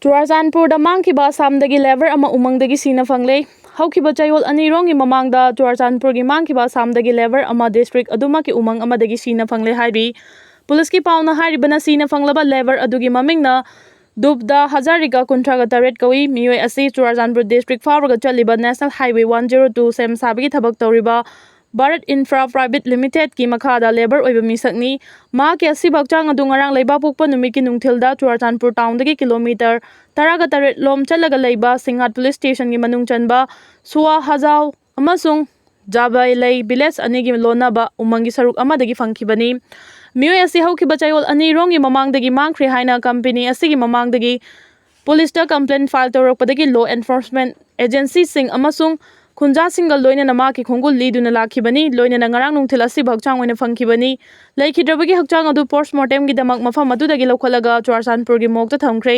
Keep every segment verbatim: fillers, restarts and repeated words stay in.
ꯆꯨꯔꯥꯆꯥꯟꯄꯨꯔꯗ ꯃꯥꯡꯈꯤꯕ ꯑꯁꯥꯝꯗꯒꯤ ꯂꯦꯕꯔ ꯑꯃ ꯎꯃꯪꯗꯒꯤ ꯁꯤꯅ ꯐꯪꯂꯦ꯫ ꯍꯧꯈꯤꯕ ꯆꯌꯣꯜ ꯑꯅꯤꯔꯣꯝꯒꯤ ꯃꯃꯥꯡꯗ ꯆꯨꯔꯥꯆꯥꯟꯄꯨꯔꯒꯤ ꯃꯥꯡꯈꯤꯕ ꯑꯁꯥꯝꯗꯒꯤ ꯂꯦꯕꯔ ꯑꯃ ꯗꯤꯁꯇ꯭ꯔꯤꯛ ꯑꯗꯨꯃꯛꯀꯤ ꯎꯃꯪ ꯑꯃꯗꯒꯤ ꯁꯤꯅ ꯐꯪꯂꯦ ꯍꯥꯏꯔꯤ꯫ ꯄꯨꯂꯤꯁꯀꯤ ꯄꯥꯎꯅ ꯍꯥꯏꯔꯤꯕꯅ, ꯁꯤꯅ ꯐꯪꯂꯕ ꯂꯦꯕꯔ ꯑꯗꯨꯒꯤ ꯃꯃꯤꯡꯅ ꯗꯨꯕꯗ ꯍꯖꯥꯔꯤꯀꯥ ꯀꯨꯟꯊ꯭ꯔꯥꯒ ꯇꯔꯦꯠ ꯀꯧꯏ꯫ ꯃꯤꯑꯣꯏ ꯑꯁꯤ ꯆꯨꯔꯥꯆꯥꯟꯄꯨꯔ ꯗꯤꯁꯇ꯭ꯔꯤꯛ ꯐꯥꯎꯔꯒ ꯆꯠꯂꯤꯕ national highway one zero two ꯁꯦꯝ ꯁꯥꯕꯒꯤ ꯊꯕꯛ ꯇꯧꯔꯤꯕ ꯚꯥꯔꯠ ꯏꯟꯐ꯭ꯔꯥ ꯄ꯭ꯔꯥꯏꯚꯦꯠ ꯂꯤꯃꯤꯇꯦꯗꯀꯤ ꯃꯈꯥꯗ ꯂꯦꯕꯔ ꯑꯣꯏꯕ ꯃꯤꯁꯛꯅꯤ꯫ ꯃꯍꯥꯛꯀꯤ ꯑꯁꯤꯕ ꯍꯛꯆꯥꯡ ꯑꯗꯨ ꯉꯔꯥꯡ ꯂꯩꯕꯥꯛꯄꯣꯛꯄ ꯅꯨꯃꯤꯠꯀꯤ ꯅꯨꯡꯊꯤꯜꯗ ꯆꯨꯔꯥꯆꯥꯟꯄꯨꯔ ꯇꯥꯎꯟꯗꯒꯤ ꯀꯤꯂꯣꯃꯤꯇꯔ ꯇꯔꯥꯒ ꯇꯔꯦꯠ ꯂꯣꯝ ꯆꯠꯂꯒ ꯂꯩꯕ ꯁꯤꯡꯍꯥꯠ ꯄꯨꯂꯤꯁ ꯁ꯭ꯇꯦꯁꯟꯒꯤ ꯃꯅꯨꯡ ꯆꯟꯕ ꯁꯨꯋꯥ ꯍꯖꯥꯎ ꯑꯃꯁꯨꯡ ꯖꯥꯕꯥꯏꯂꯩ ꯚꯤꯂꯦꯖ ꯑꯅꯤꯒꯤ ꯂꯣꯟꯅꯕ ꯎꯃꯪꯒꯤ ꯁꯔꯨꯛ ꯑꯃꯗꯒꯤ ꯐꯪꯈꯤꯕꯅꯤ꯫ ꯃꯤꯑꯣꯏ ꯑꯁꯤ ꯍꯧꯈꯤꯕ ꯆꯌꯣꯜ ꯑꯅꯤꯔꯣꯝꯒꯤ ꯃꯃꯥꯡꯗꯒꯤ ꯃꯥꯡꯈ꯭ꯔꯦ ꯍꯥꯏꯅ ꯀꯝꯄꯦꯅꯤ ꯑꯁꯤꯒꯤ ꯃꯃꯥꯡꯗꯒꯤ ꯄꯨꯂꯤꯁꯇ ꯀꯝꯄ꯭ꯂꯦꯟ ꯐꯥꯏꯜ ꯇꯧꯔꯛꯄꯗꯒꯤ ꯂꯣ ꯑꯦꯟꯐꯣꯔꯁꯃꯦꯟ ꯑꯦꯖꯦꯟꯁꯤꯁꯤꯡ ꯑꯃꯁꯨꯡ ꯈꯨꯟꯖꯥꯁꯤꯡꯒ ꯂꯣꯏꯅꯅ ꯃꯍꯥꯛꯀꯤ ꯈꯣꯡꯒꯨꯜ ꯂꯤꯗꯨꯅ ꯂꯥꯛꯈꯤꯕꯅꯤ꯫ ꯂꯣꯏꯅꯅ ꯉꯔꯥꯡ ꯅꯨꯡꯊꯤꯜ ꯑꯁꯤꯕ ꯍꯛꯆꯥꯡ ꯑꯣꯏꯅ ꯐꯪꯈꯤꯕꯅꯤ꯫ ꯂꯩꯈꯤꯗ꯭ꯔꯕꯒꯤ ꯍꯛꯆꯥꯡ ꯑꯗꯨ ꯄꯣꯁꯃꯣꯔꯇꯦꯝꯒꯤꯗꯃꯛ ꯃꯐꯝ ꯑꯗꯨꯗꯒꯤ ꯂꯧꯈꯠꯂꯒ ꯆꯨꯔꯥꯆꯥꯟꯄꯨꯔꯒꯤ ꯃꯣꯔꯒꯇ ꯊꯝꯈ꯭ꯔꯦ꯫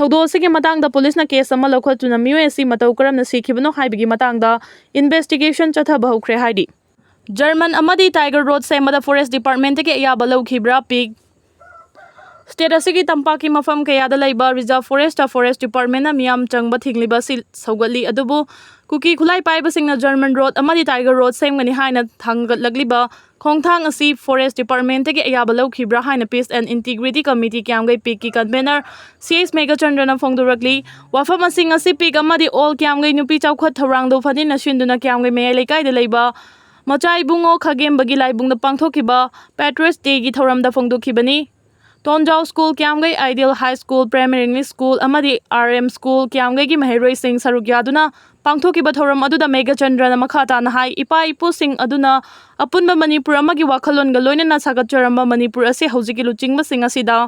ꯊꯧꯗꯣꯛ ꯑꯁꯤꯒꯤ ꯃꯇꯥꯡꯗ ꯄꯨꯂꯤꯁꯅ ꯀꯦꯁ ꯑꯃ ꯂꯧꯈꯠꯇꯨꯅ ꯃꯤꯑꯣꯏ ꯑꯁꯤ ꯃꯇꯧ ꯀꯔꯝꯅ ꯁꯤꯈꯤꯕꯅꯣ ꯍꯥꯏꯕꯒꯤ ꯃꯇꯥꯡꯗ ꯏꯟꯚꯦꯁꯇꯤꯒꯦꯁꯟ ꯆꯠꯊꯕ ꯍꯧꯈ꯭ꯔꯦ ꯍꯥꯏꯔꯤ꯫ ꯖꯔꯃꯟ ꯑꯃꯗꯤ ꯇꯥꯏꯒꯔ ꯔꯣꯗ ꯁꯦꯝꯕꯗ ꯐꯣꯔꯦꯁ ꯗꯤꯄꯥꯔꯠꯃꯦꯟꯠꯇꯒꯤ ꯑꯌꯥꯕ ꯂꯧꯈꯤꯕ꯭ꯔꯥ? ꯄꯤꯛ꯫ ꯁ꯭ꯇꯦꯠ ꯑꯁꯤꯒꯤ ꯇꯝꯄꯥꯛꯀꯤ ꯃꯐꯝ ꯀꯌꯥꯗ ꯂꯩꯕ ꯔꯤꯖꯥꯔꯚ ꯐꯣꯔꯦꯁꯇ ꯐꯣꯔꯦꯁ ꯗꯤꯄꯥꯔꯠꯃꯦꯟꯠꯅ ꯃꯤꯌꯥꯝ ꯆꯪꯕ ꯊꯤꯡꯂꯤꯕ ꯑꯁꯤ ꯁꯧꯒꯠꯂꯤ꯫ ꯑꯗꯨꯕꯨ ꯀꯨꯀꯤ ꯈꯨꯠꯂꯥꯏ ꯄꯥꯏꯕꯁꯤꯡꯅ ꯖꯔꯃꯟ ꯔꯣꯗ ꯑꯃꯗꯤ ꯇꯥꯏꯒꯔ ꯔꯣꯗ ꯁꯦꯝꯒꯅꯤ ꯍꯥꯏꯅ ꯊꯥꯡꯒꯠꯂꯛꯂꯤꯕ ꯈꯣꯡꯊꯥꯡ ꯑꯁꯤ ꯐꯣꯔꯦꯁ ꯗꯤꯄꯥꯔꯠꯃꯦꯟꯠꯇꯒꯤ ꯑꯌꯥꯕ ꯂꯧꯈꯤꯕ꯭ꯔꯥ ꯍꯥꯏꯅ ꯄꯤꯁ ꯑꯦꯟ ꯏꯟꯇꯤꯒ꯭ꯔꯤꯇꯤ ꯀꯃꯤꯇꯤ ꯀꯤꯌꯥꯝꯒꯩ ꯄꯤꯛꯀꯤ ꯀꯟꯚꯦꯅꯔ ꯁꯤ ꯑꯦꯁ ꯃꯦꯘꯆꯟꯗ꯭ꯔꯅ ꯐꯣꯡꯗꯣꯔꯛꯂꯤ꯫ ꯋꯥꯐꯝꯁꯤꯡ ꯑꯁꯤ ꯄꯤꯛ ꯑꯃꯗꯤ ꯑꯣꯜ ꯀꯤꯌꯥꯝꯒꯩ ꯅꯨꯄꯤ ꯆꯥꯎꯈꯠ ꯊꯧꯔꯥꯡꯗꯣ ꯐꯅꯤꯅ ꯁꯤꯟꯗꯨꯅ ꯀꯤꯌꯥꯝꯒꯩ ꯃꯌꯥꯏ ꯂꯩꯀꯥꯏꯗ ꯂꯩꯕ ꯃꯆꯥ ꯏꯕꯨꯡꯉꯣ ꯈꯥꯒꯦꯝꯕꯒꯤ ꯂꯥꯏꯕꯨꯡꯗ ꯄꯥꯡꯊꯣꯛꯈꯤꯕ ꯄꯦꯇ꯭ꯔꯣꯏꯠꯁ ꯗꯦꯒꯤ ꯊꯧꯔꯝꯗ ꯐꯣꯡꯗꯣꯛꯈꯤꯕꯅꯤ꯫ Tonjao school, Kiyamgei ideal high school, primary English school ꯑꯃꯗꯤ ꯑꯥꯔ ꯑꯦꯝ ꯁ꯭ꯀꯨꯜ ꯀꯤꯌꯥꯝꯒꯩꯒꯤ ꯃꯍꯩꯔꯣꯏꯁꯤꯡ ꯁꯔꯨꯛ ꯌꯥꯗꯨꯅ ꯄꯥꯡꯊꯣꯛꯈꯤꯕ ꯊꯧꯔꯝ ꯑꯗꯨꯗ ꯃꯦꯘꯆꯟꯗ꯭ꯔꯅ ꯃꯈꯥ ꯇꯥꯅ ꯍꯥꯏ, ꯏꯄꯥ ꯏꯄꯨꯁꯤꯡ ꯑꯗꯨꯅ ꯑꯄꯨꯟꯕ ꯃꯅꯤꯄꯨꯔ ꯑꯃꯒꯤ ꯋꯥꯈꯜꯂꯣꯟꯒ ꯂꯣꯏꯅꯅ ꯁꯥꯒꯠꯆꯔꯝꯕ ꯃꯅꯤꯄꯨꯔ ꯑꯁꯤ ꯍꯧꯖꯤꯛꯀꯤ ꯂꯨꯆꯤꯡꯕꯁꯤꯡ ꯑꯁꯤꯗ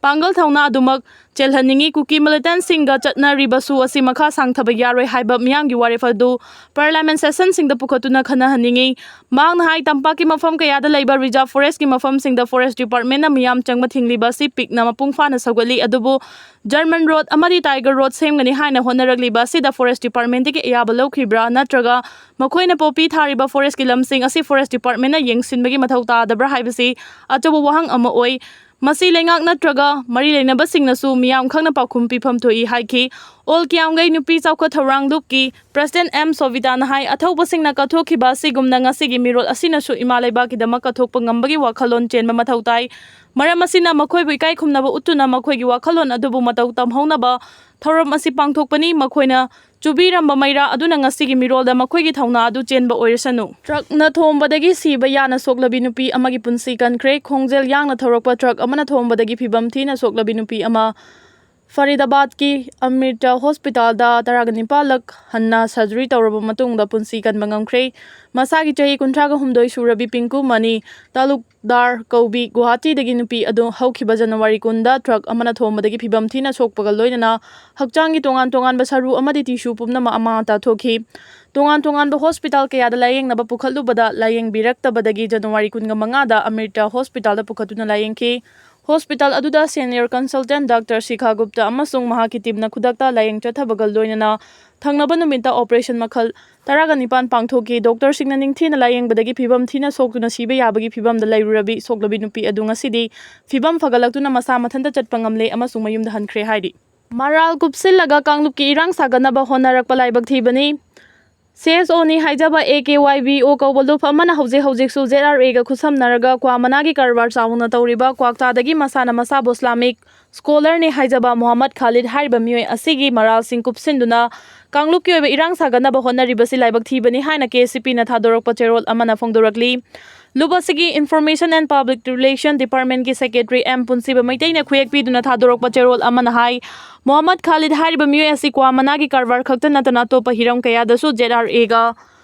ꯄꯥꯡꯒꯜ ꯊꯧꯅꯥ ꯑꯗꯨꯃꯛ ꯆꯦꯜꯍꯟꯅꯤꯡꯏ꯫ ꯀꯨꯀꯤ ꯃꯤꯂꯤꯇꯦꯟꯠꯁꯤꯡꯒ ꯆꯠꯅꯔꯤꯕ ꯁꯨ ꯑꯁꯤ ꯃꯈꯥ ꯁꯥꯡꯊꯕ ꯌꯥꯔꯣꯏ ꯍꯥꯏꯕ ꯃꯤꯌꯥꯝꯒꯤ ꯋꯥꯔꯦꯞ ꯑꯗꯨ ꯄꯥꯔꯂꯤꯌꯥꯃꯦꯟꯠ ꯁꯦꯁꯟꯁꯤꯡꯗ ꯄꯨꯈꯠꯇꯨꯅ ꯈꯟꯅꯍꯟꯅꯤꯡꯏ꯫ ꯃꯍꯥꯛꯅ ꯍꯥꯏ, ꯇꯝꯄꯥꯛꯀꯤ ꯃꯐꯝ ꯀꯌꯥꯗ ꯂꯩꯕ ꯔꯤꯖꯥꯔꯚ ꯐꯣꯔꯦꯁ꯭ꯠꯀꯤ ꯃꯐꯝꯁꯤꯡꯗ ꯐꯣꯔꯦꯁ꯭ꯠ ꯗꯤꯄꯥꯔꯠꯃꯦꯟꯠꯅ ꯃꯤꯌꯥꯝ ꯆꯪꯕ ꯊꯤꯡꯂꯤꯕ ꯑꯁꯤ ꯄꯤꯛꯅ ꯃꯄꯨꯡ ꯐꯥꯅ ꯁꯧꯒꯠꯂꯤ꯫ ꯑꯗꯨꯕꯨ ꯖꯔꯃꯟ ꯔꯣꯗ ꯑꯃꯗꯤ ꯇꯥꯏꯒꯔ ꯔꯣꯗ ꯁꯦꯝꯒꯅꯤ ꯍꯥꯏꯅ ꯍꯣꯠꯅꯔꯛꯂꯤꯕ ꯑꯁꯤꯗ ꯐꯣꯔꯦꯁ꯭ꯠ ꯗꯤꯄꯥꯔꯠꯃꯦꯟꯠꯇꯒꯤ ꯑꯌꯥꯕ ꯂꯧꯈꯤꯕ꯭ꯔꯥ ꯅꯠꯇ꯭ꯔꯒ ꯃꯈꯣꯏꯅ ꯄꯣꯄꯤ ꯊꯥꯔꯤꯕ ꯐꯣꯔꯦꯁ꯭ꯠꯀꯤ ꯂꯝꯁꯤꯡ ꯑꯁꯤ ꯐꯣꯔꯦꯁ꯭ꯠ ꯗꯤꯄꯥꯔꯠꯃꯦꯟꯠꯅ ꯌꯦꯡꯁꯤꯟꯕꯒꯤ ꯃꯊꯧ ꯇꯥꯗꯕ꯭ꯔꯥ ꯍꯥꯏꯕꯁꯤ ꯑꯆꯧꯕ ꯋꯥꯍꯪ ꯑꯃ ꯑꯣꯏ꯫ ꯃꯁꯤ ꯂꯩꯉꯥꯛ ꯅꯠꯇ꯭ꯔꯒ ꯃꯔꯤ ꯂꯩꯅꯕꯁꯤꯡꯅꯁꯨ ꯃꯤꯌꯥꯝ ꯈꯪꯅ ꯄꯥꯎꯈꯨꯝ ꯄꯤꯐꯝ ꯊꯣꯛꯏ ꯍꯥꯏꯈꯤ꯫ ꯑꯣꯜ ꯀꯤꯌꯥꯝꯒꯩ ꯅꯨꯄꯤ ꯆꯥꯎꯈꯠ ꯊꯧꯔꯥꯡ ꯂꯨꯞꯀꯤ ꯄ꯭ꯔꯁꯤꯗꯦꯟꯠ ꯑꯦꯝ ꯁꯣꯚꯤꯇꯥꯅ ꯍꯥꯏ, ꯑꯊꯧꯕꯁꯤꯡꯅ ꯀꯠꯊꯣꯛꯈꯤꯕ ꯑꯁꯤꯒꯨꯝꯅ ꯉꯁꯤꯒꯤ ꯃꯤꯔꯣꯜ ꯑꯁꯤꯅꯁꯨ ꯏꯃꯥ ꯂꯩꯕꯥꯛꯀꯤꯗꯃꯛ ꯀꯠꯊꯣꯛꯄ ꯉꯝꯕꯒꯤ ꯋꯥꯈꯜꯂꯣꯟ ꯆꯦꯟꯕ ꯃꯊꯧ ꯇꯥꯏ꯫ ꯃꯔꯝ ꯑꯁꯤꯅ ꯃꯈꯣꯏꯕꯨ ꯏꯀꯥꯏ ꯈꯨꯝꯅꯕ ꯎꯠꯇꯨꯅ ꯃꯈꯣꯏꯒꯤ ꯋꯥꯈꯜꯂꯣꯟ ꯑꯗꯨꯕꯨ ꯃꯇꯧ ꯇꯝꯍꯧꯅꯕ ꯊꯧꯔꯝ ꯑꯁꯤ ꯄꯥꯡꯊꯣꯛꯄꯅꯤ꯫ ꯃꯈꯣꯏꯅ ꯆꯨꯕꯤꯔꯝꯕ ꯃꯩꯔꯥ ꯑꯗꯨꯅ ꯉꯁꯤꯒꯤ ꯃꯤꯔꯣꯜꯗ ꯃꯈꯣꯏꯒꯤ ꯊꯧꯅꯥ ꯑꯗꯨ ꯆꯦꯟꯕ ꯑꯣꯏꯔꯁꯅꯨ꯫ ꯇ꯭ꯔꯛꯅ ꯊꯣꯝꯕꯗꯒꯤ ꯁꯤꯕ ꯌꯥꯅ ꯁꯣꯛꯂꯕꯤ ꯅꯨꯄꯤ ꯑꯃꯒꯤ ꯄꯨꯟꯁꯤ ꯀꯟꯈ꯭ꯔꯦ꯫ ꯈꯣꯡꯖꯦꯜ ꯌꯥꯡꯅ ꯊꯧꯔꯛꯄ ꯇ꯭ꯔꯛ ꯑꯃꯅ ꯊꯣꯝꯕꯗꯒꯤ ꯐꯤꯕꯝ ꯊꯤꯅ ꯁꯣꯛꯂꯕꯤ ꯅꯨꯄꯤ ꯑꯃ ꯐꯔꯤꯗꯥꯕꯥꯗꯀꯤ ꯑꯃ꯭ꯔꯤꯇꯥ ꯍꯣꯁꯄꯤꯇꯥꯜꯗ ꯇꯔꯥꯒ ꯅꯤꯄꯥꯜꯂꯛ ꯍꯟꯅ ꯁꯔꯖꯔꯤ ꯇꯧꯔꯕ ꯃꯇꯨꯡꯗ ꯄꯨꯟꯁꯤ ꯀꯟꯕ ꯉꯝꯈ꯭ꯔꯦ꯫ ꯃꯁꯥꯒꯤ ꯆꯍꯤ ꯀꯨꯟꯊ꯭ꯔꯥꯒ ꯍꯨꯝꯗꯣꯏ ꯁꯨꯔꯕꯤ ꯄꯤꯡꯀꯨ ꯃꯅꯤ ꯇꯥꯂꯨꯛꯗꯥꯔ ꯀꯧꯕꯤ ꯒꯨꯋꯥꯍꯥꯇꯤꯗꯒꯤ ꯅꯨꯄꯤ ꯑꯗꯨ ꯍꯧꯈꯤꯕ ꯖꯅꯋꯥꯔꯤ ꯀꯨꯟꯗ ꯇ꯭ꯔꯛ ꯑꯃꯅ ꯊꯣꯝꯕꯗꯒꯤ ꯐꯤꯕꯝ ꯊꯤꯅ ꯁꯣꯛꯄꯒ ꯂꯣꯏꯅꯅ ꯍꯛꯆꯥꯡꯒꯤ ꯇꯣꯉꯥꯟ ꯇꯣꯉꯥꯟꯕ ꯁꯔꯨ ꯑꯃꯗꯤ ꯇꯤꯁꯨ ꯄꯨꯝꯅꯃꯛ ꯑꯃꯥꯡ ꯑꯇꯥ ꯊꯣꯛꯈꯤ꯫ ꯇꯣꯉꯥꯟ ꯇꯣꯉꯥꯟꯕ ꯍꯣꯁꯄꯤꯇꯥꯜ ꯀꯌꯥꯗ ꯂꯥꯌꯦꯡꯅꯕ ꯄꯨꯈꯠꯂꯨꯕꯗ ꯂꯥꯌꯦꯡꯕꯤꯔꯛꯇꯕꯗꯒꯤ ꯖꯅꯋꯥꯔꯤ ꯀꯨꯟꯒ ꯃꯉꯥꯗ ꯑꯃ꯭ꯔꯤꯇꯥ ꯍꯣꯁꯄꯤꯇꯥꯜꯗ ꯄꯨꯈꯠꯇꯨꯅ ꯂꯥꯌꯦꯡꯈꯤ꯫ ꯍꯣꯁꯄꯤꯇꯥꯜ ꯑꯗꯨꯗ ꯁꯦꯅꯤꯌꯔ ꯀꯟꯁꯜꯇꯦꯟꯠ ꯗꯥꯛꯇꯔ ꯁꯤꯈꯥ ꯒꯨꯞꯇ ꯑꯃꯁꯨꯡ ꯃꯍꯥꯛꯀꯤ ꯇꯤꯝꯅ ꯈꯨꯗꯛꯇ ꯂꯥꯌꯦꯡ ꯆꯠꯊꯕꯒ ꯂꯣꯏꯅꯅ ꯊꯪꯅꯕ ꯅꯨꯃꯤꯠꯇ ꯑꯣꯄꯔꯦꯁꯟ ꯃꯈꯜ ꯇꯔꯥꯒ ꯅꯤꯄꯥꯟ ꯄꯥꯡꯊꯣꯛꯈꯤ꯫ ꯗꯣꯛꯇꯔꯁꯤꯡꯅ ꯅꯤꯡꯊꯤꯅ ꯂꯥꯌꯦꯡꯕꯗꯒꯤ ꯐꯤꯕꯝ ꯊꯤꯅ ꯁꯣꯛꯇꯨꯅ ꯁꯤꯕ ꯌꯥꯕꯒꯤ ꯐꯤꯕꯝꯗ ꯂꯩꯔꯨꯔꯕꯤ ꯁꯣꯛꯂꯕꯤ ꯅꯨꯄꯤ ꯑꯗꯨ ꯉꯁꯤꯗꯤ ꯐꯤꯕꯝ ꯐꯒꯠꯂꯛꯇꯨꯅ ꯃꯁꯥ ꯃꯊꯟꯇ ꯆꯠꯄ ꯉꯝꯂꯦ ꯑꯃꯁꯨꯡ ꯃꯌꯨꯝꯗ ꯍꯟꯈ꯭ꯔꯦ ꯍꯥꯏꯔꯤ꯫ ꯃꯔꯥꯜ ꯀꯨꯞꯁꯤꯜꯂꯒ ꯀꯥꯡꯂꯨꯞꯀꯤ ꯏꯔꯥꯡ ꯁꯥꯒꯠꯅꯕ ꯍꯣꯠꯅꯔꯛꯄ ꯂꯥꯏꯕꯛ ꯊꯤꯕꯅꯤ꯫ ꯁꯤ ꯑꯦꯁ ꯑꯣꯅꯤ ꯍꯥꯏꯖꯕ ꯑꯦ ꯀꯦ ꯋꯥꯏ ꯕꯤ ꯑꯣ ꯀꯧꯕ ꯂꯨꯞ ꯑꯃꯅ ꯍꯧꯖꯤꯛ ꯍꯧꯖꯤꯛꯁꯨ ꯖꯦꯠ ꯑꯥꯔ ꯑꯦꯒ ꯈꯨꯠꯁꯝꯅꯔꯒ ꯀ꯭ꯋꯥ ꯃꯅꯥꯒꯤ ꯀꯔꯕꯥꯔ ꯆꯥꯎꯅ ꯇꯧꯔꯤꯕ ꯀ꯭ꯋꯥꯛꯇꯥꯗꯒꯤ ꯃꯁꯥꯅ ꯃꯁꯥꯕꯨ ꯏꯁꯂꯥꯃꯤꯛ ꯁ꯭ꯀꯣꯂꯔꯅꯤ ꯍꯥꯏꯖꯕ ꯃꯣꯍꯝꯃꯗ ꯈꯥꯂꯤꯗ ꯍꯥꯏꯔꯤꯕ ꯃꯤꯑꯣꯏ ꯑꯁꯤꯒꯤ ꯃꯔꯥꯜꯁꯤꯡ ꯀꯨꯞꯁꯤꯟꯗꯨꯅ ꯀꯥꯡꯂꯨꯞꯀꯤ ꯑꯣꯏꯕ ꯏꯔꯥꯡ ꯁꯥꯒꯠꯅꯕ ꯍꯣꯠꯅꯔꯤꯕꯁꯤ ꯂꯥꯏꯕꯛ ꯊꯤꯕꯅꯤ ꯍꯥꯏꯅ ꯀꯦ ꯑꯦꯁ ꯁꯤ ꯄꯤꯅ ꯊꯥꯗꯣꯔꯛꯄ ꯆꯦꯔꯣꯜ ꯑꯃꯅ ꯐꯣꯡꯗꯣꯔꯛꯂꯤ꯫ ꯂꯨꯞ ꯑꯁꯤꯒꯤ Information and Public Relation Departmentꯀꯤ Secretary ꯑꯦꯝ ꯄꯨꯟꯁꯤꯕ ꯃꯩꯇꯩꯅ ꯈꯨꯌꯦꯛ ꯄꯤꯗꯨꯅ ꯊꯥꯗꯣꯔꯛꯄ ꯆꯦꯔꯣꯜ ꯑꯃꯅ ꯍꯥꯏ, ꯃꯣꯍꯝꯃꯗ ꯈꯥꯂꯤꯗ ꯍꯥꯏꯔꯤꯕ ꯃꯤꯑꯣꯏ ꯑꯁꯤ ꯀ꯭ꯋꯥ ꯃꯅꯥꯒꯤ ꯀꯔꯕꯥꯔ ꯈꯛꯇ ꯅꯠꯇꯅ ꯑꯇꯣꯞꯄ ꯍꯤꯔꯝ ꯀꯌꯥꯗꯁꯨ ꯖꯦꯠ ꯑꯥꯔ ꯑꯦꯒ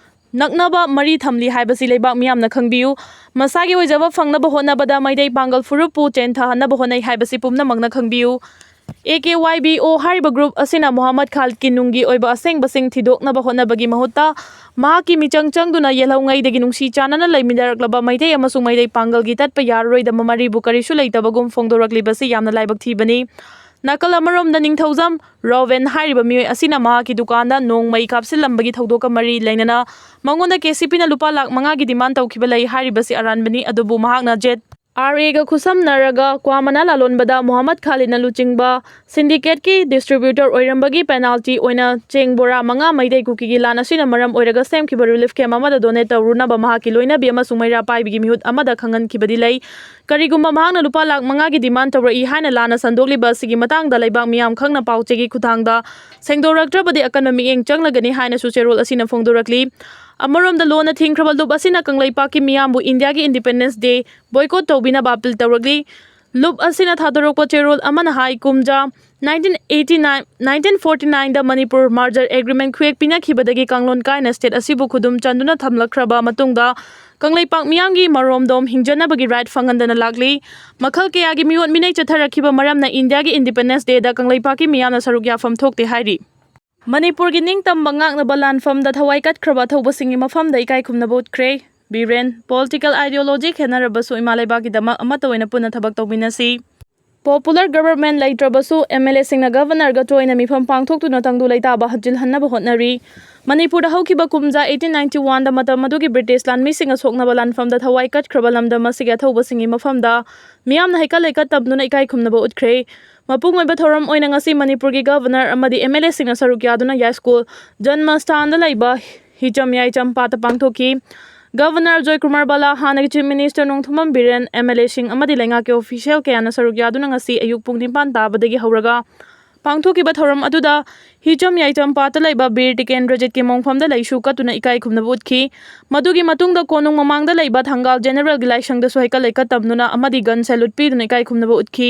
ꯅꯛꯅꯕ ꯃꯔꯤ ꯊꯝꯂꯤ ꯍꯥꯏꯕꯁꯤ ꯂꯩꯕꯥꯛ ꯃꯤꯌꯥꯝꯅ ꯈꯪꯕꯤꯌꯨ꯫ ꯃꯁꯥꯒꯤ ꯑꯣꯏꯖꯕ ꯐꯪꯅꯕ ꯍꯣꯠꯅꯕꯗ ꯃꯩꯇꯩ ꯄꯥꯡꯒꯜ ꯐꯨꯔꯨꯞꯄꯨ ꯆꯦꯟꯊꯍꯟꯅꯕ ꯍꯣꯠꯅꯩ ꯍꯥꯏꯕꯁꯤ ꯄꯨꯝꯅꯃꯛꯅ ꯈꯪꯕꯤꯌꯨ꯫ ꯑꯦ ꯀꯦ ꯋꯥꯏ ꯕꯤ ꯑꯣ ꯍꯥꯏꯔꯤꯕ ꯒ꯭ꯔꯨꯞ ꯑꯁꯤꯅ ꯃꯣꯍꯝꯃꯗ ꯈꯥꯂꯤꯗꯀꯤ ꯅꯨꯡꯒꯤ ꯑꯣꯏꯕ ꯑꯁꯦꯡꯕꯁꯤꯡ ꯊꯤꯗꯣꯛꯅꯕ ꯍꯣꯠꯅꯕꯒꯤ ꯃꯍꯨꯠꯇ ꯃꯍꯥꯛꯀꯤ ꯃꯤꯆꯪ ꯆꯪꯗꯨꯅ ꯌꯦꯜꯍꯧꯉꯩꯗꯒꯤ ꯅꯨꯡꯁꯤ ꯆꯥꯟꯅꯅ ꯂꯩꯃꯤꯟꯅꯔꯛꯂꯕ ꯃꯩꯇꯩ ꯑꯃꯁꯨꯡ ꯃꯩꯇꯩ ꯄꯥꯡꯒꯜꯒꯤ ꯇꯠꯄ ꯌꯥꯔꯔꯣꯏꯗꯕ ꯃꯔꯤꯕꯨ ꯀꯔꯤꯁꯨ ꯂꯩꯇꯕꯒꯨꯝ ꯐꯣꯡꯗꯣꯔꯛꯂꯤꯕꯁꯤ ꯌꯥꯝꯅ ꯂꯥꯏꯕꯛ ꯊꯤꯕꯅꯤ꯫ ꯅꯥꯀꯜ ꯑꯃꯔꯣꯝꯗ ꯅꯤꯡꯊꯧꯖꯝ ꯔꯣꯕꯦꯟ ꯍꯥꯏꯔꯤꯕ ꯃꯤꯑꯣꯏ ꯑꯁꯤꯅ ꯃꯍꯥꯛꯀꯤ ꯗꯨꯀꯥꯟꯗ ꯅꯣꯡꯃꯩ ꯀꯥꯞꯁꯤꯜꯂꯝꯕꯒꯤ ꯊꯧꯗꯣꯛꯀ ꯃꯔꯤ ꯂꯩꯅꯅ ꯃꯉꯣꯟꯗ ꯀꯦ ꯁꯤ ꯄꯤꯅ ꯂꯨꯄꯥ ꯂꯥꯈ ꯃꯉꯥꯒꯤ ꯗꯤꯃꯥꯟ ꯇꯧꯈꯤꯕ ꯂꯩ ꯍꯥꯏꯔꯤꯕꯁꯤ ꯑꯔꯥꯟꯕꯅꯤ, ꯑꯗꯨꯕꯨ ꯃꯍꯥꯛꯅ ꯖꯦꯠ ꯑꯥꯔ ꯑꯦꯒ ꯈꯨꯠꯁꯝꯅꯔꯒ ꯀ꯭ꯋꯥ ꯃꯅꯥ ꯂꯥꯂꯣꯟꯕꯗ ꯃꯨꯍꯝꯃꯗ ꯈꯥꯂꯤꯗꯅ ꯂꯨꯆꯤꯡꯕ ꯁꯤꯟꯗꯤꯀꯦꯠꯀꯤ ꯗꯤꯁꯇ꯭ꯔꯤꯕ꯭ꯌꯨꯇꯔ ꯑꯣꯏꯔꯝꯕꯒꯤ ꯄꯦꯅꯥꯜꯇꯤ ꯑꯣꯏꯅ ꯆꯦꯡ ꯕꯣꯔꯥ ꯃꯉꯥ ꯃꯩꯇꯩ ꯀꯨꯀꯤꯒꯤ ꯂꯥꯟ ꯑꯁꯤꯅ ꯃꯔꯝ ꯑꯣꯏꯔꯒ ꯁꯦꯝꯈꯤꯕ ꯔꯤꯂꯤꯐ ꯀꯦꯝ ꯑꯃꯗ ꯗꯣꯅꯦꯠ ꯇꯧꯔꯨꯅꯕ ꯃꯍꯥꯛꯀꯤ ꯂꯣꯏꯅꯕꯤ ꯑꯃꯁꯨꯡ ꯃꯩꯔꯥ ꯄꯥꯏꯕꯤꯒꯤ ꯃꯤꯍꯨꯠ ꯑꯃꯗ ꯈꯪꯍꯟꯈꯤꯕꯗꯤ ꯂꯩ꯫ ꯀꯔꯤꯒꯨꯝꯕ ꯃꯍꯥꯛꯅ ꯂꯨꯄꯥ ꯂꯥꯈ ꯃꯉꯥꯒꯤ ꯗꯤꯃꯥꯟ ꯇꯧꯔꯛꯏ ꯍꯥꯏꯅ ꯂꯥꯟꯅ ꯁꯟꯗꯣꯛꯂꯤꯕ ꯑꯁꯤꯒꯤ ꯃꯇꯥꯡꯗ ꯂꯩꯕꯥꯛ ꯃꯤꯌꯥꯝ ꯈꯪꯅ ꯄꯥꯎꯆꯦꯒꯤ ꯈꯨꯠꯊꯥꯡꯗ ꯁꯦꯡꯗꯣꯔꯛꯇ꯭ꯔꯕꯗꯤ ꯑꯀꯟꯕ ꯃꯤꯠꯌꯦꯡ ꯆꯪꯂꯒꯅꯤ ꯍꯥꯏꯅꯁꯨ ꯆꯦꯔꯣꯜ ꯑꯁꯤꯅ ꯐꯣꯡꯗꯣꯔꯛꯂꯤ꯫ ꯑꯃꯔꯣꯝꯗ ꯂꯣꯟꯅ ꯊꯤꯡꯈ꯭ꯔꯕ ꯂꯨꯞ ꯑꯁꯤꯅ ꯀꯪꯂꯩꯄꯥꯛꯀꯤ ꯃꯤꯌꯥꯝꯕꯨ ꯏꯟꯗꯤꯌꯥꯒꯤ ꯏꯟꯗꯤꯄꯦꯟꯗꯦꯟꯁ ꯗꯦ ꯕꯣꯏꯀꯣꯠ ꯇꯧꯕꯤꯅꯕ ꯑꯄꯤꯜ ꯇꯧꯔꯛꯂꯤ꯫ ꯂꯨꯞ ꯑꯁꯤꯅ ꯊꯥꯗꯣꯔꯛꯄ ꯆꯦꯔꯣꯜ ꯑꯃꯅ ꯍꯥꯏ, ꯀꯨꯝꯖꯥ nineteen eighty nine, nineteen forty nine ꯗ ꯃꯅꯤꯄꯨꯔ ꯃꯥꯔꯖꯔ ꯑꯦꯒ꯭ꯔꯤꯃꯦꯟ ꯈꯨꯌꯦꯛ ꯄꯤꯅꯈꯤꯕꯗꯒꯤ ꯀꯥꯡꯂꯣꯟ ꯀꯥꯏꯅ ꯁ꯭ꯇꯦꯠ ꯑꯁꯤꯕꯨ ꯈꯨꯗꯨꯝ ꯆꯟꯗꯨꯅ ꯊꯝꯂꯛꯈ꯭ꯔꯕ ꯃꯇꯨꯡꯗ ꯀꯪꯂꯩꯄꯥꯛ ꯃꯤꯌꯥꯝꯒꯤ ꯃꯔꯣꯝꯗꯣꯝ ꯍꯤꯡꯖꯅꯕꯒꯤ ꯔꯥꯏꯠ ꯐꯪꯍꯟꯗꯅ ꯂꯥꯛꯂꯤ꯫ ꯃꯈꯜ ꯀꯌꯥꯒꯤ ꯃꯤꯑꯣꯠ ꯃꯤꯅꯩ ꯆꯠꯊꯔꯛꯈꯤꯕ ꯃꯔꯝꯅ ꯏꯟꯗꯤꯌꯥꯒꯤ ꯏꯟꯗꯤꯄꯦꯟꯗꯦꯟꯁ ꯗꯦꯗ ꯀꯪꯂꯩꯄꯥꯛꯀꯤ ꯃꯤꯌꯥꯝꯅ ꯁꯔꯨꯛ ꯌꯥꯐꯝ ꯊꯣꯛꯇꯦ ꯍꯥꯏꯔꯤ꯫ ꯃꯅꯤꯄꯨꯔꯒꯤ ꯅꯤꯡꯇꯝꯕ ꯉꯥꯛꯅꯕ ꯂꯥꯟꯐꯝꯗ ꯊꯋꯥꯏ ꯀꯠꯈ꯭ꯔꯕ ꯑꯊꯧꯕꯁꯤꯡꯒꯤ ꯃꯐꯝꯗ ꯏꯀꯥꯏ ꯈꯨꯝꯅꯕ ꯎꯠꯈ꯭ꯔꯦ꯫ ꯕꯤꯔꯦꯟ, ꯄꯣꯂꯤꯇꯤꯀꯦꯜ ꯑꯥꯏꯗꯤꯌꯣꯂꯣꯖꯤ ꯈꯦꯠꯅꯔꯕꯁꯨ ꯏꯃꯥ ꯂꯩꯕꯥꯛꯀꯤꯗꯃꯛ ꯑꯃꯠꯇ ꯑꯣꯏꯅ ꯄꯨꯟꯅ ꯊꯕꯛ ꯇꯧꯃꯤꯟꯅꯁꯤ꯫ ꯄꯣꯄꯨꯂꯔ ꯒꯕꯔꯃꯦꯟ ꯂꯩꯇ꯭ꯔꯕꯁꯨ ꯑꯦꯝ ꯑꯦꯜ ꯑꯦꯁꯤꯡꯅ ꯒꯕꯔꯅꯔꯒ ꯇꯣꯏꯅ ꯃꯤꯐꯝ ꯄꯥꯡꯊꯣꯛꯇꯨꯅ ꯇꯪꯗꯨ ꯂꯩꯇꯥꯕ ꯍꯟꯖꯤꯜꯍꯟꯅꯕ ꯍꯣꯠꯅꯔꯤ꯫ ꯃꯅꯤꯄꯨꯔꯗ ꯍꯧꯈꯤꯕ ꯀꯨꯝꯖꯥ eighteen ninety one ꯗ ꯃꯇꯝ ꯑꯗꯨꯒꯤ ꯕ꯭ꯔꯤꯇꯤꯁ ꯂꯥꯟꯃꯤꯁꯤꯡꯅ ꯁꯣꯛꯅꯕ ꯂꯥꯟꯐꯝꯗ ꯊꯋꯥꯏ ꯀꯠꯈ꯭ꯔꯕ ꯂꯝꯗꯝ ꯑꯁꯤꯒꯤ ꯑꯊꯧꯕꯁꯤꯡꯒꯤ ꯃꯐꯝꯗ ꯃꯤꯌꯥꯝꯅ ꯍꯩꯀꯠ ꯂꯩꯀꯠ ꯇꯝꯗꯨꯅ ꯏꯀꯥꯏ ꯈꯨꯝꯅꯕ ꯎꯠꯈ꯭ꯔꯦ꯫ ꯃꯄꯨꯡ ꯑꯣꯏꯕ ꯊꯧꯔꯝ ꯑꯣꯏꯅ ꯉꯁꯤ ꯃꯅꯤꯄꯨꯔꯒꯤ ꯒꯕꯔꯅꯔ ꯑꯃꯗꯤ ꯑꯦꯝ ꯑꯦꯜ ꯑꯦꯁꯤꯡꯅ ꯁꯔꯨꯛ ꯌꯥꯗꯨꯅ ꯌꯥꯏꯁ꯭ꯀꯨꯜ ꯖꯟꯃꯁꯊꯥꯟꯗ ꯂꯩꯕ ꯍꯤꯆꯝ ꯌꯥꯏꯆꯝ ꯄꯥꯠꯇ ꯄꯥꯡꯊꯣꯛꯈꯤ꯫ ꯒꯕꯔꯅꯔ ꯖꯣꯏꯀꯨꯃꯥꯔ ꯕꯥꯂꯥ, ꯍꯥꯟꯅꯒꯤ chief minister Nongthombam Biren, M L ꯑꯦꯁꯤꯡ ꯑꯃꯗꯤ ꯂꯩꯉꯥꯛꯀꯤ ꯑꯣꯐꯤꯁꯤꯌꯦꯜ ꯀꯌꯥꯅ ꯁꯔꯨꯛ ꯌꯥꯗꯨꯅ ꯉꯁꯤ ꯑꯌꯨꯛ ꯄꯨꯡ ꯅꯤꯄꯥꯟ ꯇꯥꯕꯗꯒꯤ ꯍꯧꯔꯒ ꯄꯥꯡꯊꯣꯛꯈꯤꯕ ꯊꯧꯔꯝ ꯑꯗꯨꯗ ꯍꯤꯆꯝ ꯌꯥꯏꯆꯝ ꯄꯥꯠꯇ ꯂꯩꯕ ꯕꯤꯔ ꯇꯤꯀꯦꯟꯗ꯭ꯔꯖꯤꯠꯀꯤ ꯃꯣꯡꯐꯝꯗ ꯂꯩꯁꯨ ꯀꯠꯇꯨꯅ ꯏꯀꯥꯏ ꯈꯨꯝꯅꯕ ꯎꯠꯈꯤ꯫ ꯃꯗꯨꯒꯤ ꯃꯇꯨꯡꯗ ꯀꯣꯅꯨꯡ ꯃꯃꯥꯡꯗ ꯂꯩꯕ ꯊꯪꯒꯥꯜ ꯖꯦꯅꯦꯔꯦꯜꯒꯤ ꯂꯥꯏꯁꯪꯗꯁꯨ ꯍꯩꯀꯠ ꯂꯩꯀꯠ ꯇꯝꯗꯨꯅ ꯑꯃꯗꯤ ꯒꯟ ꯁꯦꯂꯨꯠ ꯄꯤꯗꯨꯅ ꯏꯀꯥꯏ ꯈꯨꯝꯅꯕ ꯎꯠꯈꯤ꯫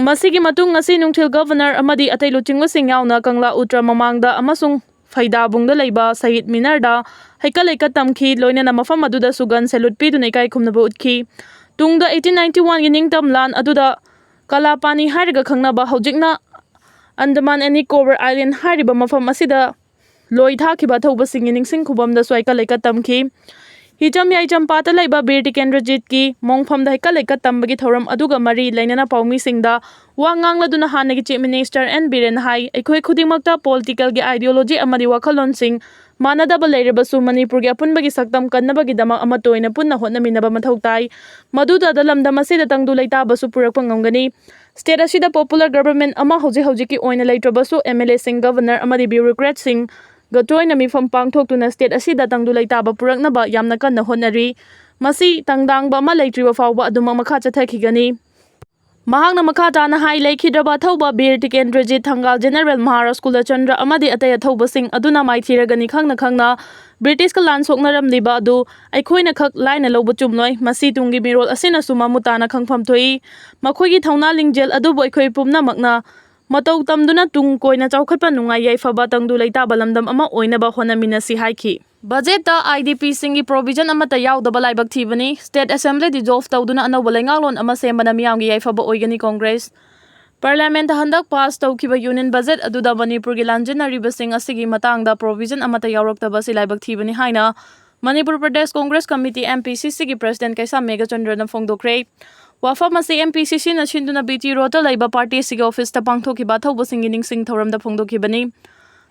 ꯃꯁꯤꯒꯤ ꯃꯇꯨꯡ ꯉꯁꯤ ꯅꯨꯡꯊꯤꯜ ꯒꯕꯔꯅꯔ ꯑꯃꯗꯤ ꯑꯇꯩ ꯂꯨꯆꯤꯡꯕꯁꯤꯡ ꯌꯥꯎꯅ ꯀꯪꯂꯥ ꯎꯇ꯭ꯔ ꯃꯃꯥꯡꯗ ꯑꯃꯁꯨꯡ ꯐꯩꯗꯥꯕꯨꯡꯗ ꯂꯩꯕ ꯁꯍꯤꯗ ꯃꯤꯅꯔꯗ ꯍꯩꯀꯠ ꯂꯩꯀꯠ ꯇꯝꯈꯤ꯫ ꯂꯣꯏꯅꯅ ꯃꯐꯝ ꯑꯗꯨꯗꯁꯨ ꯒꯟ ꯁꯦꯂꯨꯠ ꯄꯤꯗꯨꯅ ꯏꯀꯥꯏ ꯈꯨꯝꯅꯕ ꯎꯠꯈꯤ꯫ ꯇꯨꯡꯗ eighteen ninety one ꯒꯤ ꯅꯤꯡꯇꯝ ꯂꯥꯟ ꯑꯗꯨꯗ ꯀꯂꯥꯄꯥꯅꯤ ꯍꯥꯏꯔꯒ ꯈꯪꯅꯕ, ꯍꯧꯖꯤꯛꯅ ꯑꯟꯗꯃꯥꯟ ꯑꯦꯟ ꯅꯤꯀꯣꯕꯔ ꯑꯥꯏꯂꯦꯟ ꯍꯥꯏꯔꯤꯕ ꯃꯐꯝ ꯑꯁꯤꯗ ꯂꯣꯏ ꯊꯥꯈꯤꯕ ꯑꯊꯧꯕꯁꯤꯡꯒꯤ ꯅꯤꯡꯁꯤꯡ ꯈꯨꯕꯝꯗꯁꯨ ꯍꯩꯀꯠ ꯂꯩꯀꯠ ꯇꯝꯈꯤ꯫ ꯍꯤꯖꯝ ꯌꯥꯏꯖꯝ ꯄꯥꯠꯇ ꯂꯩꯕ ꯕꯤꯔ ꯇꯤꯀꯦꯟꯗ꯭ꯔꯖꯤꯠꯀꯤ ꯃꯣꯡꯐꯝꯗ ꯍꯩꯀꯠ ꯂꯩꯀꯠ ꯇꯝꯕꯒꯤ ꯊꯧꯔꯝ ꯑꯗꯨꯒ ꯃꯔꯤ ꯂꯩꯅꯅ ꯄꯥꯎꯃꯤꯁꯤꯡꯗ ꯋꯥ ꯉꯥꯡꯂꯗꯨꯅ ꯍꯥꯟꯅꯒꯤ Chief Minister ꯑꯦꯟ ꯕꯤꯔꯦꯟꯅ ꯍꯥꯏ, ꯑꯩꯈꯣꯏ ꯈꯨꯗꯤꯡꯃꯛꯇ political ꯒꯤ ideology ꯑꯃꯗꯤ ꯋꯥꯈꯜꯂꯣꯟꯁꯤꯡ ꯃꯥꯟꯅꯗꯕ ꯂꯩꯔꯕꯁꯨ ꯃꯅꯤꯄꯨꯔꯒꯤ ꯑꯄꯨꯟꯕꯒꯤ ꯁꯛꯇꯝ ꯀꯟꯅꯕꯒꯤꯗꯃꯛ ꯑꯃꯠꯇ ꯑꯣꯏꯅ ꯄꯨꯟꯅ ꯍꯣꯠꯅꯃꯤꯟꯅꯕ ꯃꯊꯧ ꯇꯥꯏ꯫ ꯃꯗꯨꯗ ꯂꯝꯗꯝ ꯑꯁꯤꯗ ꯇꯪꯗꯨ ꯂꯩꯇꯥꯕꯁꯨ ꯄꯨꯔꯛꯄ ꯉꯝꯒꯅꯤ꯫ State ꯑꯁꯤꯗ popular government ꯑꯃ ꯍꯧꯖꯤꯛ ꯍꯧꯖꯤꯛꯀꯤ ꯑꯣꯏꯅ ꯂꯩꯇ꯭ꯔꯕꯁꯨ MLA ꯁꯤꯡ, Governor ꯑꯃꯗꯤ bureaucrat ꯁꯤꯡꯒ ꯇꯣꯏꯅ ꯃꯤꯐꯝ ꯄꯥꯡꯊꯣꯛꯇꯨꯅ state ꯑꯁꯤꯗ ꯇꯪꯗꯨ ꯂꯩꯇꯥꯕ ꯄꯨꯔꯛꯅꯕ ꯌꯥꯝꯅ ꯀꯟꯅ ꯍꯣꯠꯅꯔꯤ꯫ ꯃꯁꯤ ꯇꯪꯗꯥꯡꯕ ꯑꯃ ꯂꯩꯇ꯭ꯔꯤꯕ ꯐꯥꯎꯕ ꯑꯗꯨꯃꯛ ꯃꯈꯥ ꯆꯠꯊꯈꯤꯒꯅꯤ꯫ ꯃꯍꯥꯛꯅ ꯃꯈꯥ ꯇꯥꯅ ꯍꯥꯏ, ꯂꯩꯈꯤꯗ꯭ꯔꯕ ꯑꯊꯧꯕ ꯕꯤꯔ ꯇꯤꯀꯦꯟꯗ꯭ꯔꯖꯤꯠ, ꯊꯪꯒꯥꯜ General ꯃꯍꯥꯔꯥꯖ ꯀꯨꯂꯆꯟꯗ꯭ꯔ ꯑꯃꯗꯤ ꯑꯇꯩ ꯑꯊꯧꯕꯁꯤꯡ ꯑꯗꯨꯅ ꯃꯥꯏꯊꯤꯔꯒꯅꯤ ꯈꯪꯅ ꯈꯪꯅ ꯕ꯭ꯔꯤꯇꯤꯁꯀ ꯂꯥꯟ ꯁꯣꯛꯅꯔꯝꯂꯤꯕ ꯑꯗꯨ ꯑꯩꯈꯣꯏꯅ ꯈꯛ ꯂꯥꯏꯅ ꯂꯧꯕ ꯆꯨꯝꯂꯣꯏ꯫ ꯃꯁꯤ ꯇꯨꯡꯒꯤ ꯃꯤꯔꯣꯜ ꯑꯁꯤꯅꯁꯨ ꯃꯃꯨꯠ ꯇꯥꯅ ꯈꯪꯐꯝ ꯊꯣꯛꯏ꯫ ꯃꯈꯣꯏꯒꯤ ꯊꯧꯅꯥ ꯂꯤꯡꯖꯦꯜ ꯑꯗꯨꯕꯨ ꯑꯩꯈꯣꯏ ꯄꯨꯝꯅꯃꯛꯅ ꯃꯇꯧ ꯇꯝꯗꯨꯅ ꯇꯨꯡ ꯀꯣꯏꯅ ꯆꯥꯎꯈꯠꯄ ꯅꯨꯡꯉꯥꯏ ꯌꯥꯏꯐꯕ ꯇꯪꯗꯨ ꯂꯩꯇꯥꯕ ꯂꯝꯗꯝ ꯑꯃ ꯑꯣꯏꯅꯕ ꯍꯣꯠꯅꯃꯤꯟꯅꯁꯤ ꯍꯥꯏꯈꯤ꯫ Budget ꯇ IDP ꯁꯤꯡꯒꯤ provision ꯑꯃꯠꯇ ꯌꯥꯎꯗꯕ ꯂꯥꯏꯕꯛ ꯊꯤꯕꯅꯤ꯫ State Assembly dissolve ꯇꯧꯗꯨꯅ ꯑꯅꯧꯕ ꯂꯩꯉꯥꯛꯂꯣꯟ ꯑꯃ ꯁꯦꯝꯕꯅ ꯃꯤꯌꯥꯝꯒꯤ ꯌꯥꯏꯐꯕ ꯑꯣꯏꯒꯅꯤ꯫ Congress Parliament ꯇ ꯍꯟꯗꯛ pass ꯇꯧꯈꯤꯕ Union Budget ꯑꯗꯨꯗ ꯃꯅꯤꯄꯨꯔꯒꯤ ꯂꯥꯟꯖꯦꯟꯅꯔꯤꯕꯁꯤꯡ ꯑꯁꯤꯒꯤ ꯃꯇꯥꯡꯗ provision ꯑꯃꯠꯇ ꯌꯥꯎꯔꯛꯇꯕ ꯑꯁꯤ ꯂꯥꯏꯕꯛ ꯊꯤꯕꯅꯤ ꯍꯥꯏꯅ ꯃꯅꯤꯄꯨꯔ ꯄ꯭ꯔꯗꯦꯁ ꯀꯣꯡꯒ꯭ꯔꯦꯁ ꯀꯃꯤꯇꯤ, MPCC ꯒꯤ president ꯀꯩꯁꯥꯝ ꯃꯦꯘꯆꯟꯗ꯭ꯔꯅ ꯐꯣꯡꯗꯣꯛꯈ꯭ꯔꯦ꯫ ꯋꯥꯐꯝ ꯑꯁꯤ MPCC ꯅ ꯁꯤꯟꯗꯨꯅ BT Road ꯇ ꯂꯩꯕ party ꯑꯁꯤꯒꯤ office ꯇ ꯄꯥꯡꯊꯣꯛꯈꯤꯕ ꯑꯊꯧꯕꯁꯤꯡꯒꯤ ꯅꯤꯡꯁꯤꯡ ꯊꯧꯔꯝꯗ ꯐꯣꯡꯗꯣꯛꯈꯤꯕꯅꯤ꯫